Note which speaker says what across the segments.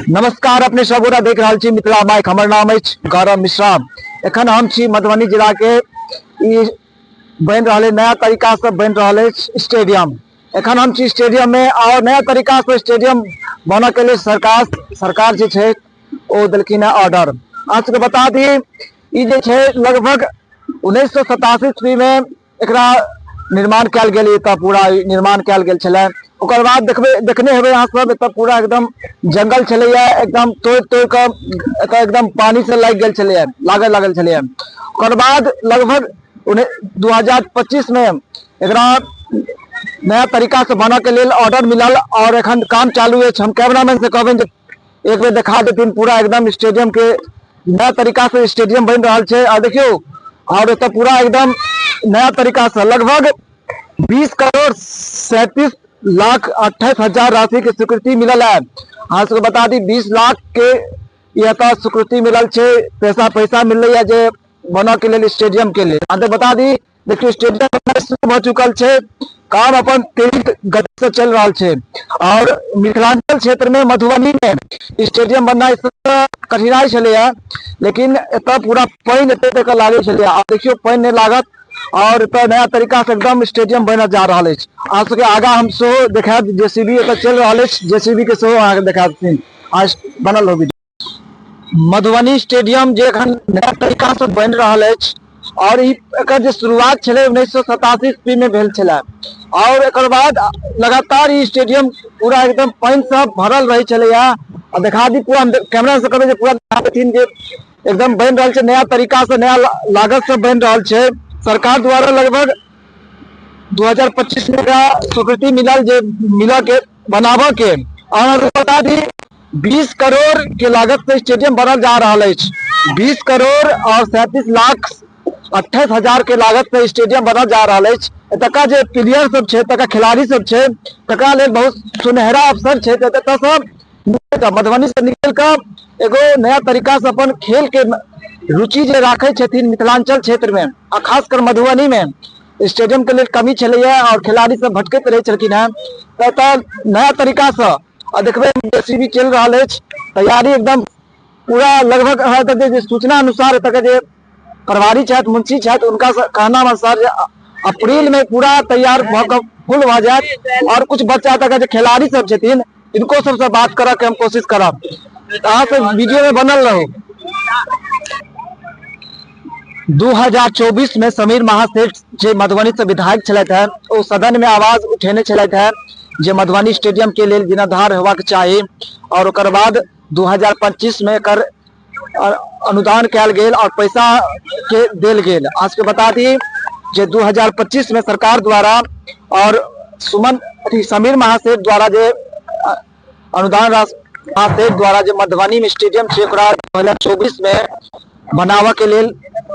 Speaker 1: नमस्कार, अपने सब गोटा देख रहल छी मिथिला माइक। हमर नाम अछि गौरव मिश्रा। एखन हम छी मधुबनी जिला के ई बनि रहल नया तरीका से बनि रहल अछि स्टेडियम। एखन हम छी स्टेडियम में और नया तरीका से स्टेडियम बनऽ के लिए सरकार सरकार जे छै ओ देलखिन है ऑर्डर। अहाँ सबके बता दी ई जे छै लगभग 1987 ईस्वी में एकरा निर्माण कयल गेल, एतऽ पूरा निर्माण कयल गेल छलै। ओकर बाद देखबै, देखने हेबै अहाँ सब, एतऽ पूरा एकदम जंगल छलैया, एकदम तोड़ि तोड़ि कऽ एतऽ एकदम पानी से लागि गेल छलैया, लागऽ लागल छलैया। ओकर बाद लगभग 2025 में एकरा नया तरीका से बनऽ के लेल ऑर्डर मिलल और एखन काम चालू अछि। हम कैमरामैन से कहबनि जे एक बेर देखा देथिन पूरा एकदम स्टेडियम के नया तरीका से स्टेडियम बनि रहल छै। और देखियौ, और एतऽ पूरा एकदम नया तरीका से लगभग 20 करोड़ 37 लाख 28 हजार राशि के स्वीकृति मिलल है। अहाँ सबके बता दी 20 लाख के ई एतऽ स्वीकृति मिलल छै, पैसा पैसा मिललै है जे बनऽ के लेल स्टेडियम के लेल। अहाँ बता दी, देखियौ स्टेडियम शुरू भऽ चुकल छै, काम अपन तेज गति से चलि रहल छै। और मिथिलांचल क्षेत्र में मधुबनी में स्टेडियम बननाइ कठिनाई छलैया, लेकिन एतऽ पूरा पानि एते एते के लागै छलैया। आब देखियौ पानि नहि लागत और एतऽ नया तरीका से एकदम स्टेडियम बनल जा रहल अछि। अहाँ सबके आगा हम सेहो देखायब, जेसीबी एतऽ चलि रहल अछि, जेसीबी के सेहो अहाँके देखा देथिन। बनल रहू। मधुबनी स्टेडियम जे एखन नया तरीका से बनि रहल अछि और ई एकर जे शुरुआत छलै 1987 ईस्वी में भेल छलै और एकर बाद लगातार ई स्टेडियम पूरा एकदम पानि से भरल रहै छलैया। आ देखा दी पूरा, कैमरा से कहबै जे पूरा देखा देथिन जे एकदम बनि रहल छै नया तरीका से, नया लागत से बनि रहल छै। सरकार द्वारा लगभग 2025 में एकरा स्वीकृति मिलल जे मिलऽ के बनाबऽ के। और बता दी 20 करोड़ के लागत से स्टेडियम बनल जा रहल अछि। 20 करोड़ और 37 लाख 28 हजार के लागत से स्टेडियम बनल जा रहल अछि। एतुका जे प्लेयर सब छै, एतुका खिलाड़ी सब छै, तकरा लेल बहुत सुनहरा अवसर छै। तऽ एतऽ सब मधुबनी से निकल कऽ एगो नया तरीका से अपन खेल के रुचि जे राखै छथिन मिथिलांचल क्षेत्र में आ खासकर मधुबनी में स्टेडियम के लेल कमी छलैया और खिलाड़ी सब भटकैत रहै छलखिन हेँ, तऽ एतऽ नया तरीका से आ देखबै जेसीबी चलि रहल अछि, तैयारी एकदम पूरा लगभग अहाँ जे सूचना अनुसार एतऽ के जे प्रभारी छथि, मुंशी छथि, हुनका कहना अनुसार जे अप्रैल में पूरा तैयार भऽ कऽ फुल भऽ जायत। और कुछ बच्चा एतऽ के जे खिलाड़ी सब छथिन, इनको सबसे बात करऽ के हम कोशिश करब। अहाँ सब वीडियो में बनल रहू। 2024 में समीर महासेठ जे मधुबनी से विधायक छलथि हैं, ओ सदन में आवाज उठेने छलथि हैं जे मधुबनी स्टेडियम के लेल जीर्णोद्धार होबाक चाही और ओकर बाद 2025 में एकर अनुदान कयल गेल और पैसा के देल गेल। आज के बता दी जे 2025 में सरकार द्वारा और सुमन अथी समीर महासेठ द्वारा जे अनुदान राशि महासेठ द्वारा जे मधुबनी में स्टेडियम छै ओकरा 2024 में बनाबऽ के लेल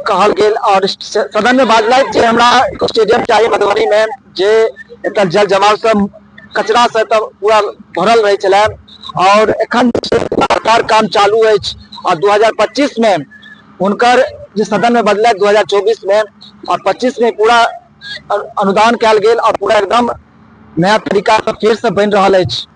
Speaker 1: कहल गेल और सदन में बाजलथि जे हमरा स्टेडियम चाही मधुबनी में, जे एतऽ जल जमाव से कचरा से तऽ पूरा भरल रहै छलै और एखन लगातार काम चालू अछि। और 2025 में हुनकर जे सदन में बजलथि 2024 में और 25 में पूरा अनुदान कयल गेल और पूरा एकदम नया तरीका से फेर से बनि रहल अछि।